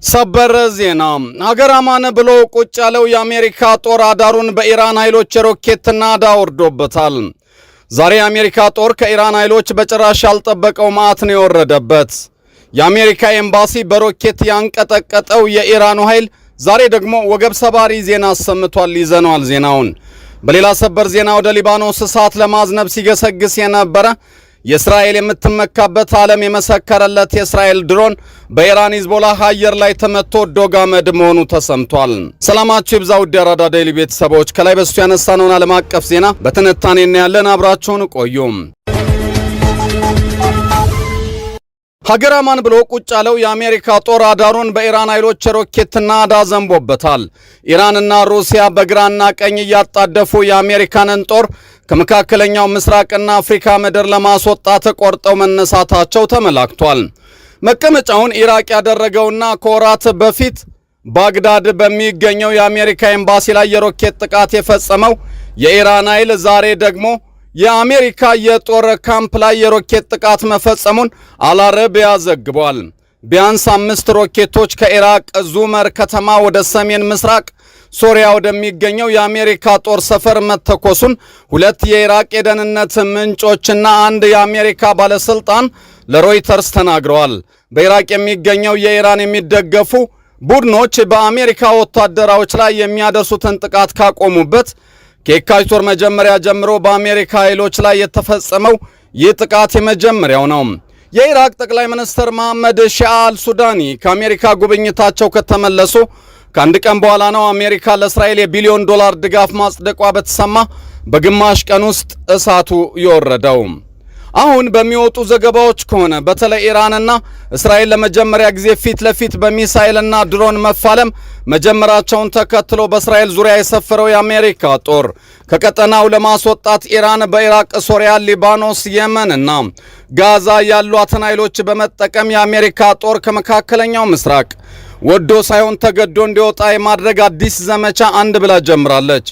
ሰበር ዜና። ሀገር አማን ብሎ ቁጭ ያለው የአሜሪካ ጦር አዳሩን በኢራን ኃይሎች የሮኬት ናዳ ወርዶበታል። ዛሬ የአሜሪካ ጦር ከኢራን ኃይሎች በጭራሽ ያልጠበቀው መዓት ነው የወረደበት። የአሜሪካ ኤምባሲ በሮኬት ያንቀጠቀጠው የኢራኑ ኃይል ዛሬ ደግሞ ወገብ ሰባሪ ዜና አሰምቷል። ይዘነዋል ዜናውን። በሌላ ሰበር ዜና ወደ ሊባኖስ እሳት ለማዝነብ ሲገሰግስ የነበረ የእስራኤል የምትመካበት ዓለም የመሰከረለት የእስራኤል ድሮን በኢራን ሂዝቦላህ አየር ላይ ተመቶ ዶግ አመድ መሆኑ ተሰምቷል። ሰላማችሁ ይብዛ ውድ የአራዳ ዴይሊ ቤተሰቦች፣ ከላይ በሱ ያነሳነውን ዓለም አቀፍ ዜና በትንታኔ እናያለን። አብራችሁን ቆዩ። ሀገር አማን ብሎ ቁጭ ያለው የአሜሪካ ጦር አዳሩን በኢራን ኃይሎች ሮኬት ናዳ ዘንቦበታል። ኢራንና ሩሲያ በግራና ቀኝ እያጣደፉ የአሜሪካንን ጦር ከመካከለኛው ምስራቅና አፍሪካ ምድር ለማስወጣት ቆርጠው መነሳታቸው ተመላክቷል። መቀመጫውን ኢራቅ ያደረገውና ከወራት በፊት ባግዳድ በሚገኘው የአሜሪካ ኤምባሲ ላይ የሮኬት ጥቃት የፈጸመው የኢራን ኃይል ዛሬ ደግሞ የአሜሪካ የጦር ካምፕ ላይ የሮኬት ጥቃት መፈጸሙን አልአረቢያ ዘግቧል። ቢያንስ 5 ሮኬቶች ከኢራቅ ዙመር ከተማ ወደ ሰሜን ምስራቅ ሶሪያ ወደሚገኘው የአሜሪካ ጦር ሰፈር መተኮሱን ሁለት የኢራቅ የደህንነት ምንጮችና አንድ የአሜሪካ ባለስልጣን ለሮይተርስ ተናግረዋል። በኢራቅ የሚገኘው የኢራን የሚደገፉ ቡድኖች በአሜሪካ ወታደራዎች ላይ የሚያደርሱትን ጥቃት ካቆሙበት ከየካቲት ወር መጀመሪያ ጀምሮ በአሜሪካ ኃይሎች ላይ የተፈጸመው ይህ ጥቃት የመጀመሪያው ነው። የኢራቅ ጠቅላይ ሚኒስትር መሐመድ ሺአ አል ሱዳኒ ከአሜሪካ ጉብኝታቸው ከተመለሱ ከአንድ ቀን በኋላ ነው አሜሪካ ለእስራኤል የቢሊዮን ዶላር ድጋፍ ማጽደቋ በተሰማ በግማሽ ቀን ውስጥ እሳቱ የወረደው። አሁን በሚወጡ ዘገባዎች ከሆነ በተለይ ኢራንና እስራኤል ለመጀመሪያ ጊዜ ፊት ለፊት በሚሳኤልና ድሮን መፋለም መጀመራቸውን ተከትሎ በእስራኤል ዙሪያ የሰፈረው የአሜሪካ ጦር ከቀጠናው ለማስወጣት ኢራን በኢራቅ፣ ሶሪያ፣ ሊባኖስ፣ የመንና ጋዛ ያሏትን ኃይሎች በመጠቀም የአሜሪካ ጦር ከመካከለኛው ምስራቅ ወዶ ሳይሆን ተገዶ እንዲወጣ የማድረግ አዲስ ዘመቻ አንድ ብላ ጀምራለች።